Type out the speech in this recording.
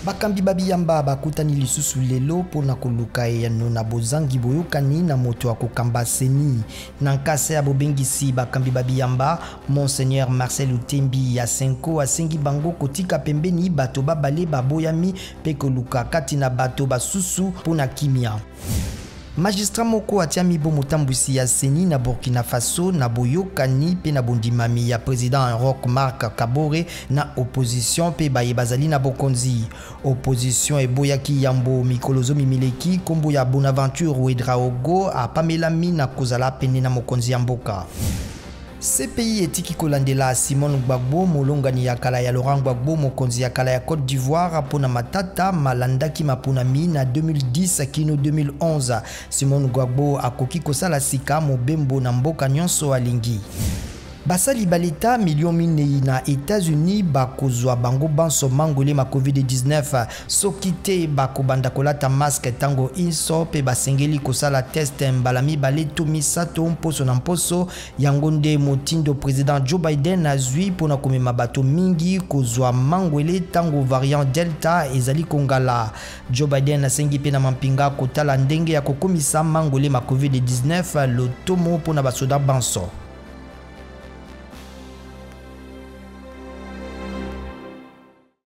Bakambi ba biyamba bakutani lisusu lelo mpo na koluka eyano na bozangi boyokani na moto akokamba CENI. Na nkasa ya bobengisi bakambi ba biyamba, Monseigneur Marcel Utembi ya CENCO asengi bango kotika pembeni bato babale baboyami mpe koluka kati na bato basusu mpo na kimia. Magistrat moko atiami bo motambwisi ya CENI na Burkina Faso na boyokani mpe na bondimami ya president Roch Marc Kabore na opposition mpe baye bazali na bokonzi. Opposition eboyaki yambo mikolo zomi mileki nkombo ya Bonaventure Ouedraogo apamelami na kozala pene na mokonzi ya mboka. CPI etiki kolandela Simone Gbagbo, molongani ya kala ya Laurent Gbagbo, mokonzi ya kala ya Cote d'Ivoire, mpo na matata malandaki maponami na 2010 kino 2011. Simone Gbagbo akoki kosala sika mobembo na mboka nyonso alingi. Basali ba leta 4 million na Etats-Unis bakozwa bango banso mangwele ma COVID-19. Soki te, bakobanda kolata masque ntango inso mpe basengeli kosala test mbala mibale to misato mposo na mposo. Yango nde motindo president Joe Biden azwi mpo na komema bato mingi kozwa mangwele ntango variant Delta ezali kongala. Joe Biden asengi mpe na mampinga kotala ndenge ya kokomisa mangwele ma COVID-19 lotomo mpo na basoda banso.